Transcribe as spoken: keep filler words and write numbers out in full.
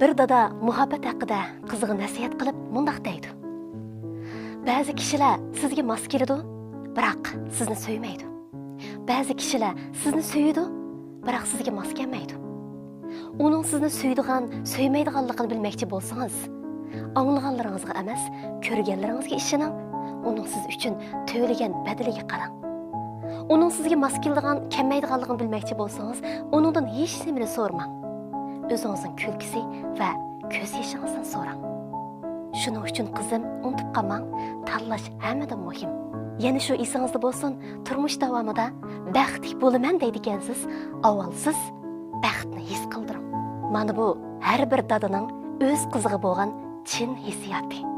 بىر دادا مۇھەببەت ھەققىدە قىزىغا نەسىھەت قىلىپ مۇنداق دەيدۇ: بەزى كىشىلەر سىزگە ماس كېلىدۇ، بىراق سىزنى سۆيمەيدۇ. بەزى كىشىلەر سىزنى سۆيىدۇ، بىراق سىزگە ماس كەلمەيدۇ. ئۇنىڭ سىزنى سۆيىدىغان، سۆيمەيدىغانلىقىنى بىلمەكچى بولسىڭىز، ئاڭلىغانلىرىڭىزغا ئەمەس، كۆرگەنلىرىڭىزگە ئىشىنىڭ. ئۇنىڭ سىز ئۈچۈن تۆلىگەن بەدىلىگە قاراڭ. ئۇنىڭ سىزگە ماس كېلىدىغان، كەلمەيدىغانلىقىنى بىلمەكچى بولسىڭىز، ئۇنىڭدىن ھېچ نېمىنى سورىماڭ. ئۆزىڭىزنىڭ كۈلكىسى ۋە كۆز يېشىڭىزدىن سوراڭ. شۇنىڭ ئۈچۈن، قىزىم، ئۇنتۇپ قالماڭ، تاللاش ھەممىدىن مۇھىم. يەنە شۇ ئېسىڭىزدە بولسۇن، تۇرمۇش داۋامىدا بەختلىك بولىمەن دەيدىكەنسىز، ئاۋۋال سىز بەختنى ھېس قىلدۇرۇڭ. مانا بۇ ھەر بىر دادىنىڭ ئۆز قىزىغا بولغان چىن ھېسسىياتى.